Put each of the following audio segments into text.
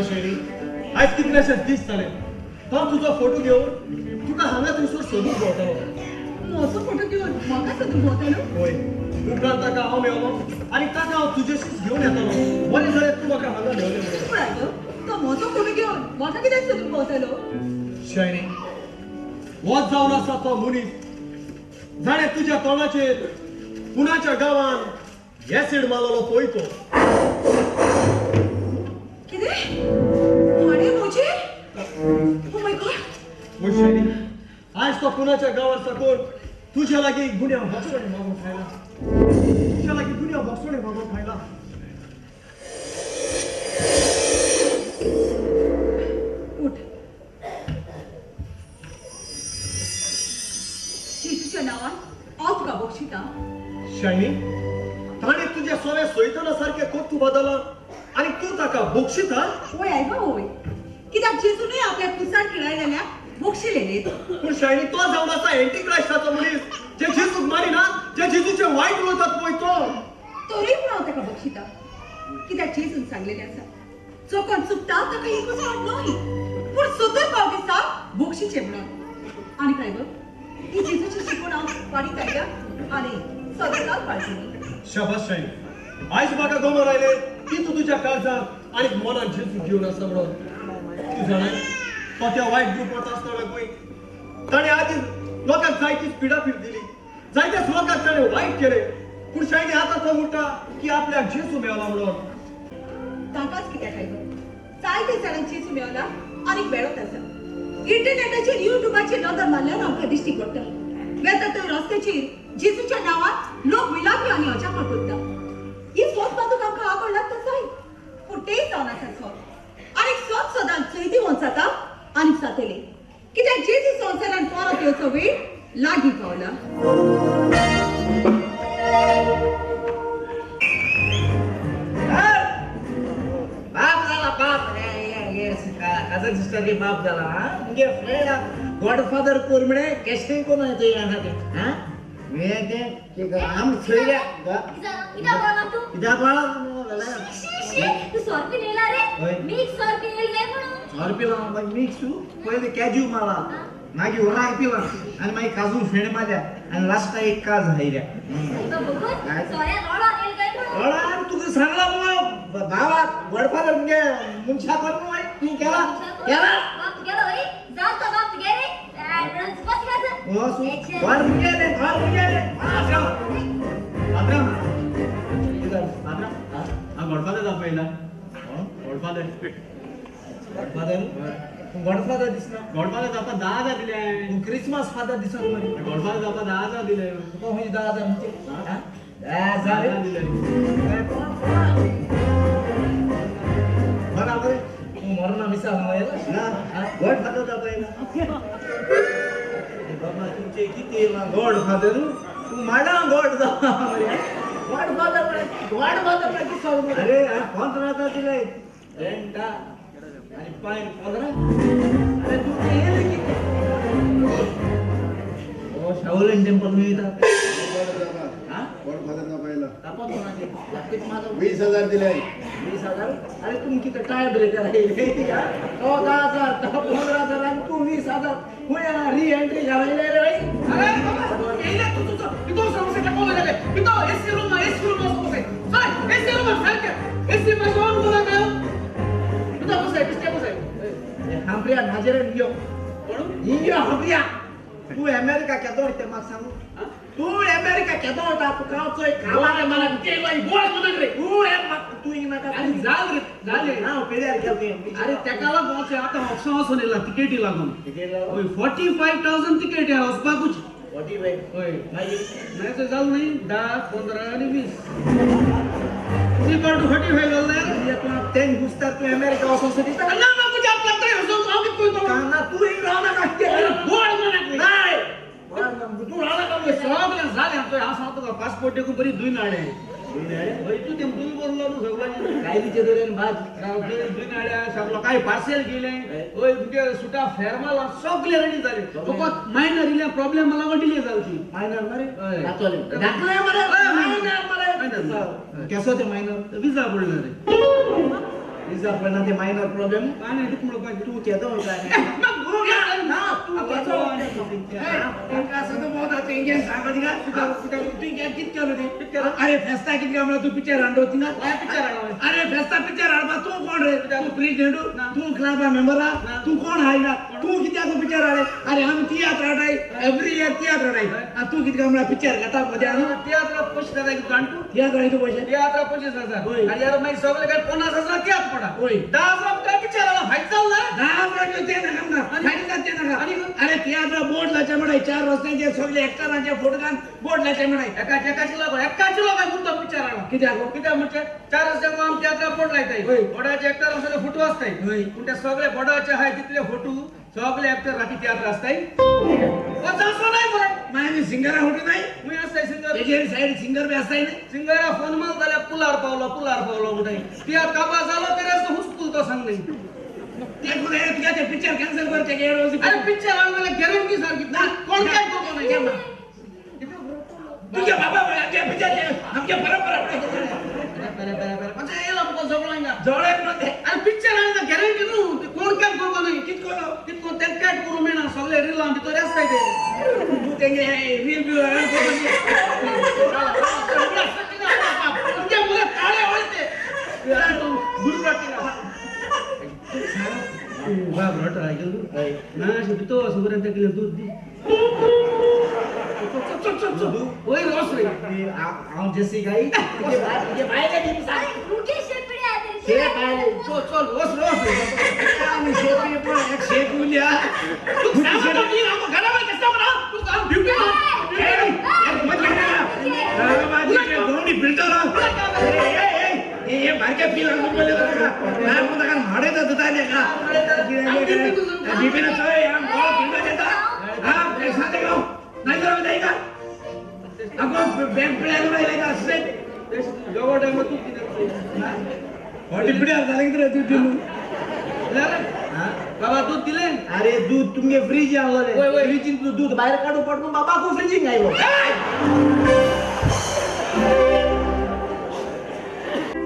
शैनी, आयज कितलेशेच दीस जाले हांव तुजो फोटो घेवन तुका हांगा थंयसर सोदूंक भोंवतालो. म्हजो फोटो घेवन म्हाका सोदूंक भोंवतालो? हय. उपरांत ताका हांव मेवलो आनी ताका हांव तुजेशीच घेवन येतालो. बरें जालें तूं म्हाका हांगा मेवलें म्हणून. तो म्हजो फोटो घेवन म्हाका कित्याक सोदूंक भोंवतालो? शैनी, वच जावन आसा तो मनीस जाणें तुज्या तोंडाचेर पुनाच्या गांवान एसीड मारलेलो पळय तो. कितें? हाणें म्हजेर? ओ my God! वय शैनी, आयज तो पुनाच्या गांवार साकून तुज्या लागीं गुन्यांव भोगसणे मागूंक आयला. तुज्या लागीं गुन्यांव भोगसणे मागूंक आयला. उठ. जेजूच्या नांवान हांव तुका बक्षिता. शैनी, ताणें तुज्या सोवे सोयतना सारकें कोत्तू बदला आनी तूं ताका बक्षिता? वय आयबा वय. कित्याक जेजूनय आपल्या कुसार खिळायलेल्या बक्षिले न्ही. पूण शैनी, तो जावन आसा एंटीक्रायस्टाचो मनीस, जे जेजूक मारिना, जे जेजूचे वायट उलयतात पळय तो. तरीय पूण हांव ताका बक्षिता. कित्याक जेजून सांगलेलें आसा, जो कोण चुकता ताका एकूच फावट न्हय पूण 70 फावटी साप बक्षिचें म्हणून. आनी काय गो, ही जेजूची शिकवण हांव पाडीत आयल्या आनी सदांच पाळटली. शाबास शैनी, आयज म्हाका खबर आयलें की तूं तुज्या काळजांत आनी मनान जेजूक घेवन आसा म्हणून. तूं जाणाय, तो त्या वायट ग्रुपांत आसतना ताणें आदीं लोकांक जायतीच पिडापीड दिली, जायत्याच लोकांक ताणें वायट केलें. पूण शैनी, आतां तो म्हणटा की आपल्याक जेजू मेवला म्हणून. ताकाच कित्याक आयलो, जायते जाणांक जेजू मेवला आनी मेळत आसा. इंटरनेटाचेर युट्यूबाचेर नदर मारल्यार आमकां दिश्टी पडटा. वेता थंय रस्त्याचेर जेजूच्या नांवान लोक मिलाग्री आनी अजापां करता. ही सोद बाजूक आमकां आकळ लागता जाय, पूण तें जावन आसा सोद. आनी सोद सदांच जैतिवंत जाता आनी जातलें. कित्याक जेजू संवसारान परत येवचो वेळ लागीं पावला. बाप झाला बाप. कझाकस्तान बाप झाला. मुगे फ्रेंड गॉडफादर कोर म्हणे कॅस्टिंग कोण येतो हां आम खेळ्या कित्याक मिक्स पयलीं कॅज्यू मारला, मागीर उराक पिला आनी मागीर काजू फेण मारल्या आनी लास्टाक एक काज हायल्या. तुका सांगला मगो भावा गॉडफादर मुगे मनशा कर न्हू तूं केला केला गॉडफादर जावपा येयला. गॉडफादर गॉडफादर गॉडफादर दिसना. गॉडफादर जावपा 10,000 दिले. क्रिसमस फादर दिसत मरे. गॉडफादर जावपा 10,000 दिले. तुका खंय 10,000 म्हणजे 10,000 दिले. बराबर तूं मरना मिसा ना. गॉडफादर जावपा येयला. बाबा तुमचे कितें येयला गॉडफादर? तूं माडा गॉड जावपा मरे. गॉडफादर गॉडफादर कितें सांगू? अरे 15,000 दिले रेंटा आणि पाय 15. अरे तू ते येयले कितें? ओ शाओलिन टेम्पल न्हय येता. गॉडफादर जावपा येयला. तापत कोणाचे 20,000 दिले. 20,000? अरे तुम कितें टाय ब्रेकर आयले? तो 10,000, तो 15,000 आनी तूं 20,000. खंय री एंट्री घालयले रे भाई? अरे बाबा येयले तूं तुजो पितो समोसे टाकोवं लागले. पितो एसी रूम समोसे. चल एसी रूम सारकें एसी मातशें ऑन करा काय. पितो बसाय पिस्टे बसाय. हांप्रिया नाजेरेन यो. यो हांप्रिया. तूं अमेरिका केदो वयता म्हाका सांगू? तूं अमेरिका केदो वता? तुका हांव चोय कामार मला गोड मनाक रे. तूं तूं हिंग नाका. आनी जाल रे जाले हांव पेड्यार गेलो तुवें. अरे तेका लागून आतां ऑप्शन वचून येयला तिकेटी लागून. हय 45,000 तिकेट आहे वचपाकूच. 45? हय. मागीर मागीर जालें न्ही 10, 15 आनी 20 इक्वल टू 45 जालें. तूं तें घुसता तूं अमेरिका वचोन दिसता. ना ना तुज्या लागता हांव कितें करतलो? ना तूं हिंग राव नाका. गोड मनाक रे. नाय तूं राव नाका. सगळें जालें आमचो. हांव सांगता तुका पासपोर्ट देखून बरी दुय नाडे. हय तूं तें दुय बरलो न्हू सगळ्यांनी. कायलीचे दर्यान भाज दुय नाड्या सगळो काय पार्सेल गेलें. हय तुगे सुटा फेर मारला सगळें रेडी जालें. फकत मायनर इल्लें प्रॉब्लेम लागून डिले जाली ती. मायनर मरे? हय. दाखले मरे. मायनर मरे. केसो ते मायनर? विजा पडला रे. रिजर्व पडना ते मायनर प्रॉब्लेम तूं केदो अरे फेस्ता कितके म्हणल्यार तूं पिक्चर हाडलो थिंगा अरे फेस्ता पिक्चर हाडपा तूं कोण रे तूं प्रेसिडेंट तूं क्लबा मेंबरा तूं कोण हायना तूं कित्याक पिक्चर हाडे अरे आमी तियात्र हाडाय एवरी इयर तियात्र हाडाय आनी तूं कितके म्हणल्यार पिक्चर घेता मदें हाडून तियात्रा पयशे जाता कितें जाण तूं तियात्र हाडय तूं पयशे तियात्रा 25,000 आनी यार मागीर सगळे काय 50,000 तियात्र पडा 10,000 काय पिक्चर हाडला फायदो जालो ना 10,000 ते नाका ना फायदो जाता ते नाका अरे तियात्र बोर्ड लायचे म्हणाय 4 रस्त्यांचे सगळे एक्टरांचे फोटो घालून बोर्ड लायचे म्हणाय एकाची लोक एकाची लोक मुद्दाम पिक्चर हाडला कित्याक कित्याक म्हणजे 4 रस्त्यांक आमी तियात्रा बोर्ड लायताय बोर्डाचे एक्टर आसा फोटो आसताय पूण ते सगळे बोर्डाचे आहाय तितले फोटो सगळे एक्टर राती तियात्र आसताय वचसो नाही बरे मागीर सिंगरा फोटो नाही मुय आसताय सिंगर तेजेर सायड सिंगर बी आसताय न्ही सिंगरा फोन मारलो जाल्यार पुलार पावलो पुलार पावलो म्हणटाय तियात्र काबार जालो तरी आसता हुसपूल तो सांग न्ही ते कुठे तुझ्या ते पिक्चर कॅन्सल करचे अरे पिक्चर हाडून जाल्यार गॅरंटी सारकी ना कोण काय करपा नाही तुझ्या बाबा आमच्या पिक्चर आमच्या परंपरा अरे पिक्चर हाडून गॅरंटी न्हू कोण काय करपा नाही कितको कितको ते कॅट करूं मेळना सगळे रिलां भितर आसताय ते तूं तेंगे रील बी तुमच्या मुळे काळे वळते गुरु हांव जेसी गाई बाबा दूध दिले अरे दूध तुमगे फ्रीज आणलं फ्रीजीन दूध बाहेर काढू पडून बाबा को फ्रीजिंग आयलो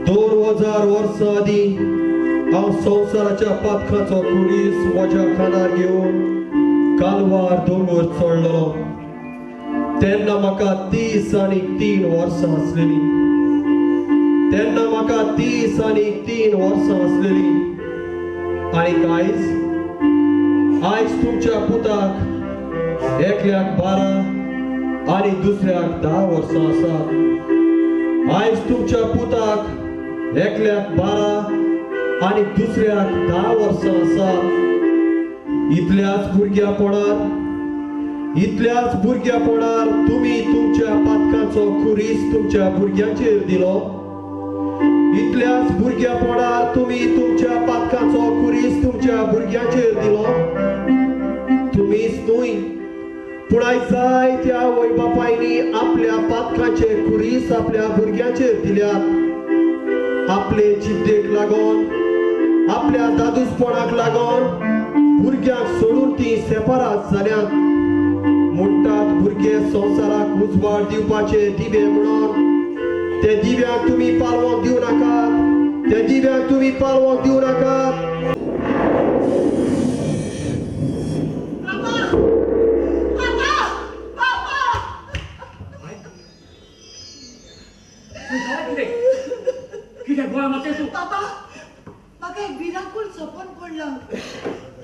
2000 वर्सां आदीं हांव संवसाराच्या पातकाचो खुरीस म्हज्या खांदार घेवन कालवार दोंगर चडलो तेन्ना म्हाका 33 वर्सां आसलेलीं तेन्ना म्हाका 33 वर्सां आसलेलीं आनी आयज आयज तुमच्या पुताक एकल्याक 12 आनी दुसऱ्याक 10 वर्सां आसात आयज तुमच्या पुताक एकल्याक 12 आनी दुसऱ्याक 10 वर्सां आसात इतल्याच भुरग्यापणार तुमी तुमच्या पातकाचो खुरीस तुमच्या भुरग्यांचेर दिलो इतल्याच भुरग्यापणार तुमी तुमच्या पातकाचो खुरीस तुमच्या भुरग्यांचेर दिलो तुमीच न्हय पूण आयज जायत्या आवय बापायनी आपल्या पातकाचे खुरीस आपल्या भुरग्यांचेर दिल्यात आपले जिद्देक लागून आपल्या दादूसपणाक लागून भुरग्यांक सोडून ती सेपरात जाल्यात म्हणटात भुरगे संवसाराक उजवाड दिवपाचे दिवे म्हणून ते दिव्यांक तुमी पालवंक दिवं नाकात ते दिव्यांक तुमी पालवंक दिवं नाकात बाबा म्हाका एक भिरांकूळ सपन पडलां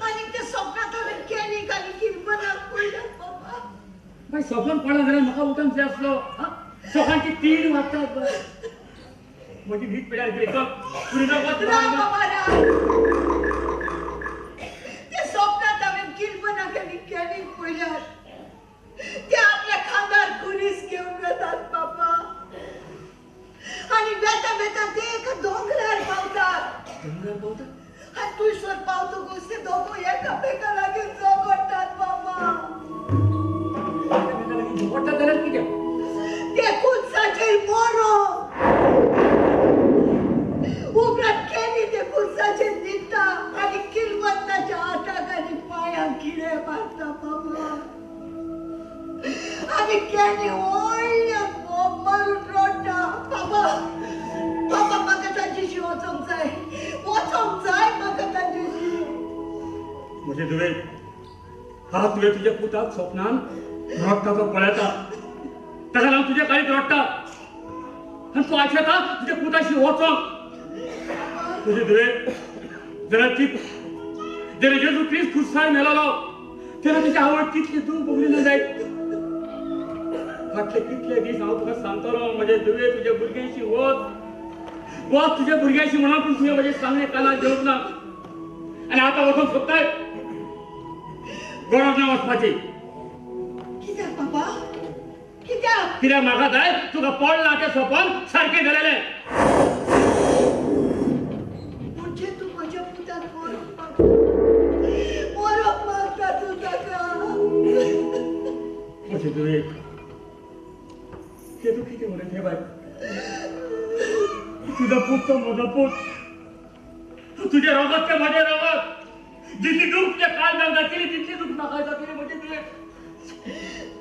आनी त्या सपनांत हांवें कॅनीक आनी किरमनाक पडलां बाबा बाय सपन पडलां जाल्यार म्हाका उठूंक जाय आसलो सकाळची 3 वाजता म्हजी न्हीद पिड्यार गेली त्या सपनांत हांवें किरमनाक आनी कॅनीक पळयल्यात ते आपल्या खांदार खुरीस घेवन वतात बाबा आनी वेता वेता ते एका दोंगरार पावतात आनी थंयसर पावतकूच ते दोगूय एकामेका लागीं झगडटात बाबा झगडटात जाल्यार कितें ते खुर्साचेर मरो उपरांत केनी ते खुर्साचेर न्हिदता आनी किलवत ताच्या हाताक आनी पांयांक किडे मारता बाबा आनी केनी व्हडल्यान बोब मारून रडटा बाबा बाबा म्हाका तांच्याशी वचोंक जाय वचोंक म्हजे धुवे, हा तुवें तुज्या पुताक स्वप्नान रडटा तो पळयता, ताका लागून तुज्या काळीत रडटा आनी तूं आशेता तुज्या पुताशी वचोंक. तुजे धुवे, जाल्यार ती जेन्ना जेजू क्रिस्त खुर्सार मेलोलो तेन्ना तुजी आवड कितली दूख भोगली ना जायत. फाटले कितले दीस हांव तुका सांगतलो म्हजे धुवे, तुज्या भुरग्यांशी वच वच तुज्या भुरग्यांशी म्हणून, पूण तुवें म्हजें सांगणें कानार घेवंक ना आनी आतां वचूंक सोदताय. गरज ना वचपाची. कित्याक बाबा, कित्याक? कित्याक म्हाका जाय तुका पडलां तें सपन सारकें जालेलें. म्हणजे तूं म्हज्या पुताक मरोवंक मरोवंक मागता तूं ताका? म्हजे धुवे, तें तूं कितें उलयता बाय? तुजो पूत तो म्हजो पूत, तुजें रगत तें म्हजें रगत. जितली दूख तुज्या काळजाक जातली तितली दूख म्हाका जातली म्हजे धुवे.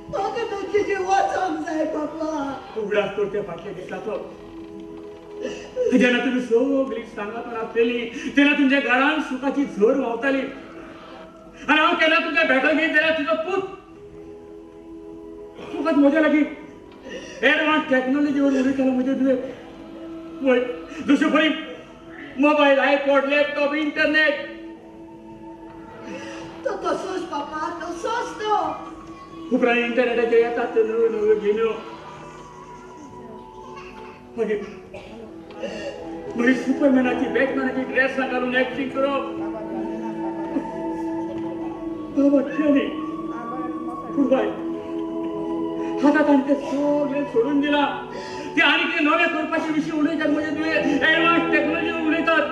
म्हाका तुजें वचोंक जाय बाबा. उगडास कर त्या फाटल्या दिसाचो, जेन्ना तुमी सगळीं सांगातान आसलेली, तेन्ना तुमच्या घरान सुखाची झर व्हांवताली आनी हांव केन्ना तुमच्या भेटो घेत जाल्यार तुजो पूत तुकाच म्हज्या लागीं एडवान्स टॅक्नॉलॉजीवर उलयतालो म्हजे धुवे. वय, दुसरे परी मोबायल, आयपॉड, लॅपटॉप, इंटरनेट. तो तसोच बाबा, तसोच तो. उपरांत इंटरनेटाचेर येतात त्यो नव्यो नव्यो गेम्यो. मागीर मागीर सुपरमॅनाची, बॅटमॅनाची ड्रेस घालून एक्टिंग करप. बाबा केली पूण बाय आतां ताणें तें सगळें सोडून दिलां. ते आनी कितें नवें करपाचे विशीं उलयतात म्हजे धुवे, एडवान्स टॅक्नॉलॉजी उलयतात.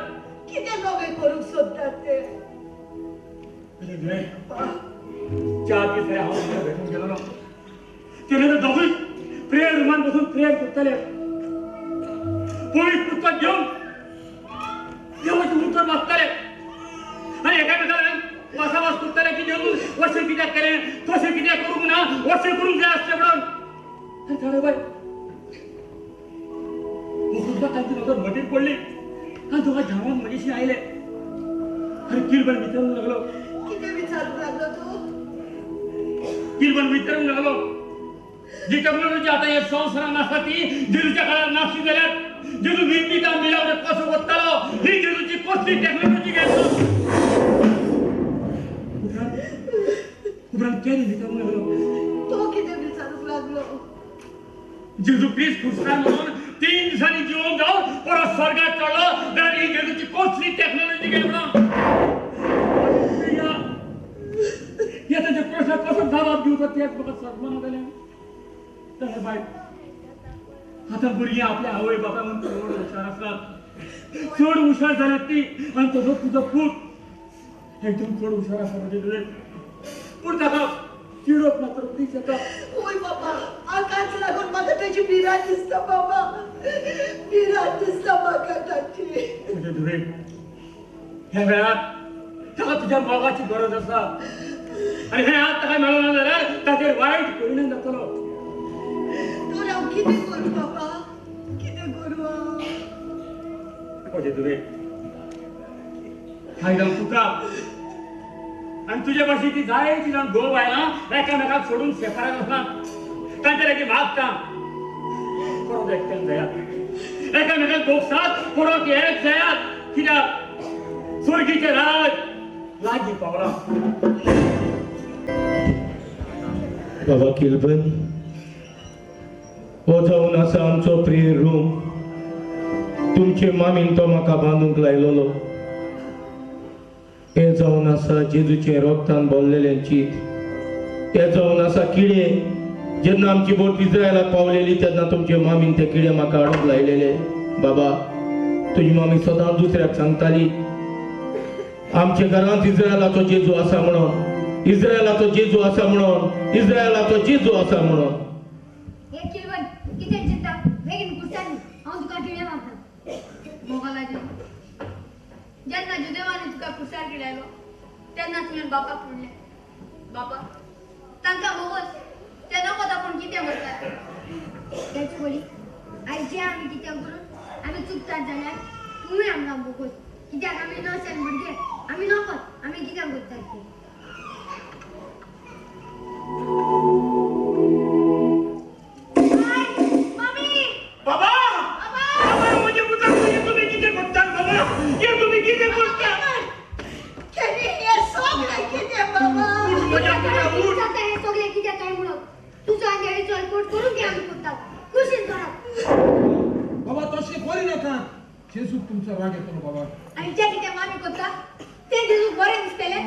कितें नवें करूंक सोदतात ते? म्हजे धुवे, 4 दीस जाले हांव तुका भेटूंक गेलोलो तेन्ना दोगूय प्रेयर रुमान बसून प्रेयर करताले. पवित्र पुस्तक घेवन देवाचें उतर वाचताले आनी एकामेकाक वासावास करताले की जेजू अशें कित्याक केलें, तशें कित्याक करूंक ना, अशें करूंक जाय आसलें म्हणून. आनी ताणें बाय सुद्दां तांची नदर म्हजेर पडली आनी दोगां धांवन म्हजेशी आयले आनी किरबन विचारूंक लागलो. कितें विचारूंक लागलो तूं? किरबन विचारूंक लागलो, जी टेक्नॉलॉजी आतां हे संवसारान आसा ती जेजूच्या काळार नासली जाल्यार जेजू विणपिता मिलावडे कसो वतालो, ही जेजूची कसली टेक्नॉलॉजी घेतलो. उपरांत केन्ना विचारूंक लागलो. तो कितें विचारूंक लागलो? जेजू क्रिस्त खुर्सार म्हणून 3 दिसांनी जिवोवन जावन परत स्वर्गात चडलो जाल्यार ही जेजूची कसली टेक्नॉलॉजी घेतलो म्हणून. ह्या ताच्या प्रश्नाक कसो जबाब दिवचो तेच म्हाका समजना जालें. जाल्यार बाय, आतां भुरगीं आपल्या आवय बापाय म्हणून चड हुशार आसतात, चड हुशार जाल्यात ती. आनी तसोच तुजो पूत एकदम चड हुशार आसा म्हजे धुवे, पूण ताका चिडोवप मात्र दीस येता. वय बाबा, आकाच लागून म्हाका ताची भिरांत दिसता बाबा, भिरांत दिसता म्हाका ताची. म्हजे धुवे, ह्या वेळार ताका तुज्या मोगाची गरज आसा आनी हें आत ताका मेळना जाल्यार ताचेर वायट परिणाम जातलो. तर हांव कितें करूं बाबा, कितें करूं हांव? म्हजे धुवे, आयज हांव तुका आनी तुजे भाशेन ती जायतीं जाण घोव बायलां एकामेकाक सोडून सेपारात आसना, तांचे लागीं मागता परत एकट्यान जायात, एकामेकाक भोगसात परत एक जायात, कित्याक स्वर्गीचें राज लागीं पावलां. बाबा किलबन, हो जावन आसा आमचो प्रेयर रूम. तुमचे मामीन तो म्हाका बांदूंक लायलोलो. हे जावन आसा जेजूचें रोगतान भरलेलें चीत. हे जावन आसा किडे. जेन्ना आमची बोट इस्रायलाक पावलेली तेन्ना तुमचे मामीन ते किडे म्हाका हाडूंक लायलेले. बाबा, तुजी मामी सदांच दुसऱ्याक सांगताली आमच्या घरांत इस्रायलाचो जेजू आसा म्हणून, इस्रायलाचो जेजू आसा म्हणून, इस्रायलाचो जेजू आसा म्हणून. कितें चिंता, बेगीन कुर्सान हांव तुका किडे मारता. मोगाला जेजू, जेन्ना जुदेवानी तुका कुर्सार किडायलो तेन्ना तुवें बापाक म्हणलें, बापा तांकां मोगोस, ते नकोत आपूण कितें करतात. तेच पळय आयज जे आमी कितें करून आमी चुकतात जाल्यार तुवें आमकां मोगोस, कित्याक आमी नसेन भुरगे, आमी नकोत आमी कितें करतात. आसतली. बाबा बाबा म्हजे पुताक तुमी कितें करतात बाबा? हे तुमी कितें करतात? हे सगळें कितें बाबा? म्हज्या पुता उठ. हे सगळें कितें काय म्हणून तुजो आनी डॅडीचो एकवट करून घे आमी करतात. कुशीन करात बाबा, तशें करी नाका. जेजूक तुमचो राग येतलो बाबा. आनी जें कितें मामी करता तें जेजूक बरें दिसतलें?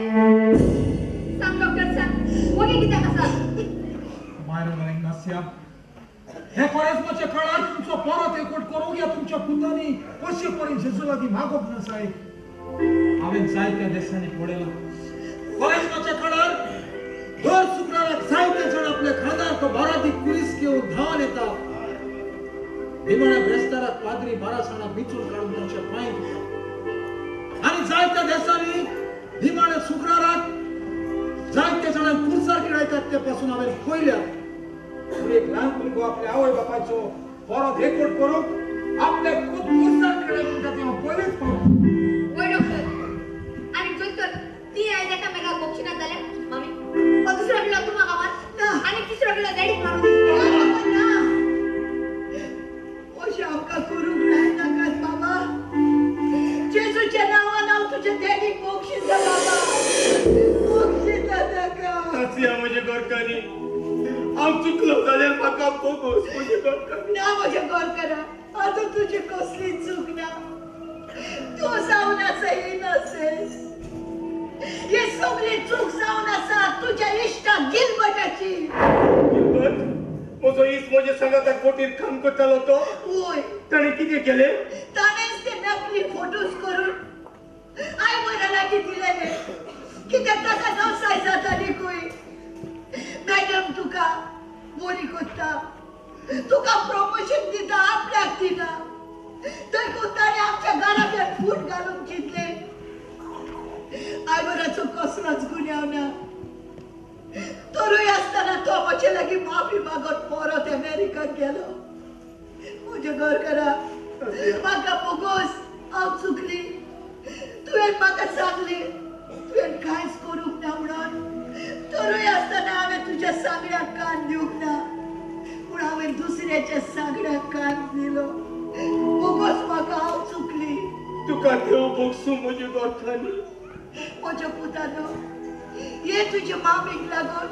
सांग डॉक्टर सांग, वगी कित्याक आसा? मायरन आनी नास्या, हे कोरेस्माच्या काळार तुमचो परत एकवट करूंक या तुमच्या पुतांनी कशे परी जेजू लागीं मागप ना साहेब. हांवें जायत्या देशांनी पळयलां कोरेस्माच्या काळार दर शुक्राराक जायते जाण आपल्या खांदार तो बारादी कुरीस घेवन धांवन येता. निमाण्या ब्रेस्ताराक पाद्री 12 जाणां बिचून काडून तांचे पांय धुता. आनी जायत्या देशांनी निमाण्या शुक्राराक जायत्या जाणांक कुर्सार किडायतात. ते पासून हांवें पळयल्यात. पूण एक ल्हान भुरगो आपल्या आवय बापायचो परत एकवट करूंक आपल्या कुर्सार किडायत म्हणटा तें हांव पयलेच फावट. वय डॉक्टर, आनी जर तर ती आयज एकामेकाक बक्षिनात जाल्यार मामी हो दुसरो किलो तूं म्हाका मार आनी तिसरो किलो डॅडीक मारूं. ना, अशें आमकां करूंक लायनाकात बाबा. जेजूच्या नांवान हांव तुज्या डॅडीक बक्षिता बाबा, बक्षिता ताका. नासिया म्हजे घरकान्नी, हांव चुकलो जाल्यार म्हाका बोगोस म्हजे घरकान्नी. ना म्हज्या घरकारा, आतां तुजी कसली चूक ना. तूं जावन आसा इनोसेंस. ही सगळी चूक जावन आसा तुज्या इश्टा गिलबर्टाची. गिलबर्ट म्हजो इश्ट म्हजे सांगाताक बोटीर काम करतालो तो? वय. ताणें कितें केलें? ताणेंच ते नकली फोटोज करून I म्हज्या लागीं दिलेले कित्याक ताका नवसाय जाताली खंय. मॅडम तुका बरी करता, तुका प्रमोशन दिता, आपल्याक दिना. थंय ताणें आमच्या घराब्यात फूट घालूंक चिंतलें. आयबराचो कसलोच गुन्यांव ना, तरूय आसतना तो म्हजे लागीं माफी मागत परत अमेरिकाक गेलो. म्हज्या घरकारा, म्हाका बोगोस, हांव चुकली. तुवें म्हाका सांगलें तुवें कांयच करूंक ना म्हणून, तरूय आसतना हांवें तुज्या सांगण्याक कान दिवंक ना, पूण हांवें दुसऱ्याच्या सांगण्याक कान दिलो. बोगोस म्हाका, हांव चुकली. तुका देव बोगसूं म्हजे घरकान्नी. म्हज्या पुतानो, हे तुजे मामीक लागून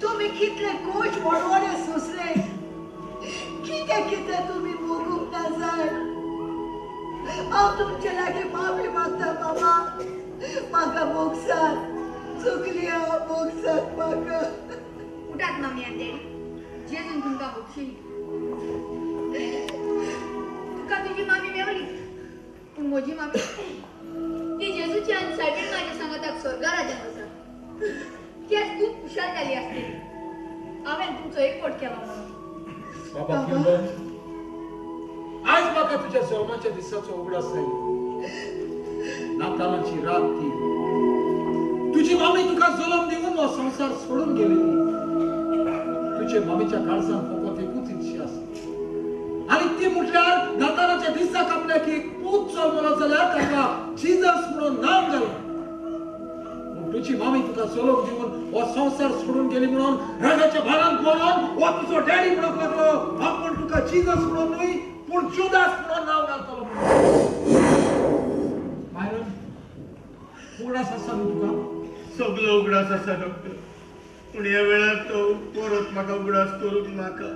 तुमी कितले कोश वडवडे सोंसले, कितें कितें तुमी भोगूंक ना जाय. हांव तुमचे लागीं माफी मागता बाबा, म्हाका भोगसात, चुकली हांव, भोगसात म्हाका. उठात मामी आनी डॅडी, जेजून तुमकां भोगशिली. तुका तुजी मामी मेवली, पूण म्हजी मामी ती जेजूची आनी सायबीण म्हाज्या सांगाताक स्वर्गा राज्यांत आसा. ती आज खूब खुशाल जाली आसतली हांवें तुमचो एकवट केलो म्हणून. बाबा गिलबर्ट, आज म्हाका तुज्या जल्माच्या दिसाचो उगडास जालो. नातालाची रात ती. तुजी मामी तुका जल्म दिवन हो संवसार सोडून गेलेली. तुजे मामीच्या काळजान फकत एकूच इत्सा आसा आनी ती म्हटल्यार नातालाच्या दिसाक आपल्याक एक पूत जल्मलो जाल्यार ताका जिजस म्हणून नांव घालूं. पूण तुजी मामी तुका जल्म दिवन हो संवसार सोडून गेली म्हणून रागाच्या भारान बोलोन हो तुजो डॅडी म्हणूंक लागलो आपूण तुका जिजस म्हणून न्हय पूण जुदास म्हणून नांव घालतलो म्हणून. मायरन, उगडास आसा न्हू तुका? सगलो उगडास आसा डॉक्टर, पूण ह्या वेळार तो परत म्हाका उगडास करूंक नाका.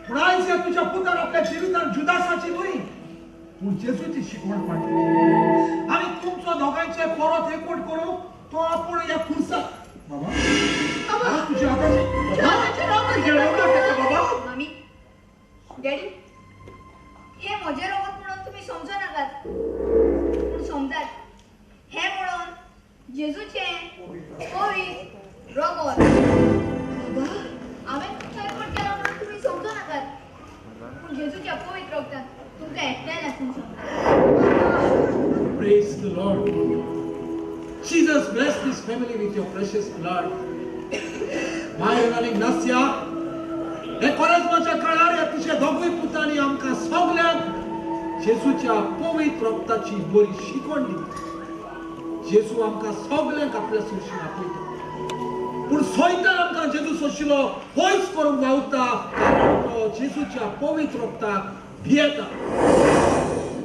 पूण आयज ह्या तुज्या पुतान आपल्या जिवितान जुदासाची न्हय पूण जेजूची शिकवण पाडली. आनी तुमचो दोगांयचे परत एकवट करूंक तो आपूण ह्या खुर्साक. बाबा, तुज्या हाताचें बाबा. मामी, डॅडी, हे म्हजें रगत म्हणून तुमी समजो नाकात, पूण समजात हें म्हणून जेजूचें पवित्र रगत. हांवें तुमचो एकवट केला म्हणून तुमी समजो नाकात, पूण जेजूच्या पवित्र रगतान तुमकां एकठांय लागून समजात. Praise the Lord. Jesus bless this family with your precious blood. Myron आनी नास्या, हे कोरेस्माच्या काळार ह्या तुज्या दोगूय पुतांनी आमकां सगल्यांक जेजूच्या पवित्र रगताची बरी शिकवण दिली. जेजू आमकां सगल्यांक आपल्या सरशी आपयता, पूण सैतान आमकां जेजू सोशिलो पयस करूंक वावता, कारण तो जेजूच्या पवित्र रक्ताक भियेता.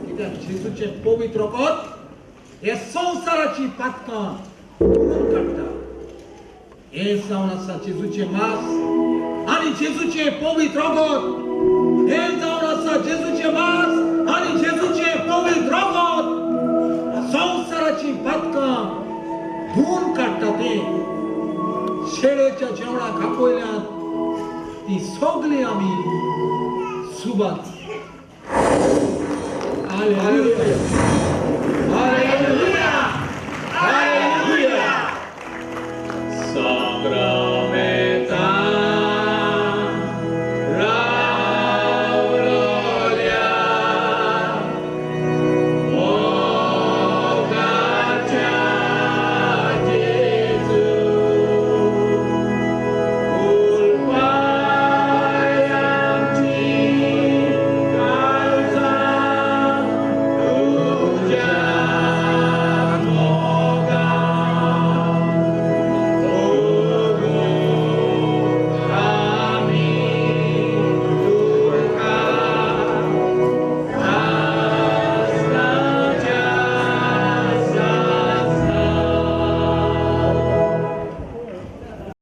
कित्याक जेजूचें पवित्र रगत हे संवसाराची पातकां धुवन काडटा. हें जावन आसा जेजूचें मांस आनी जेजूचें पवित्र रगत. हें जावन आसा जेजूचें मांस आनी जेजूचें पवित्र रगत संवसाराची पातकां धुवन काडटा. तें शेळेच्या जेवणाक आपयल्यात ती सगळी आमी सुबात. हालेलुया.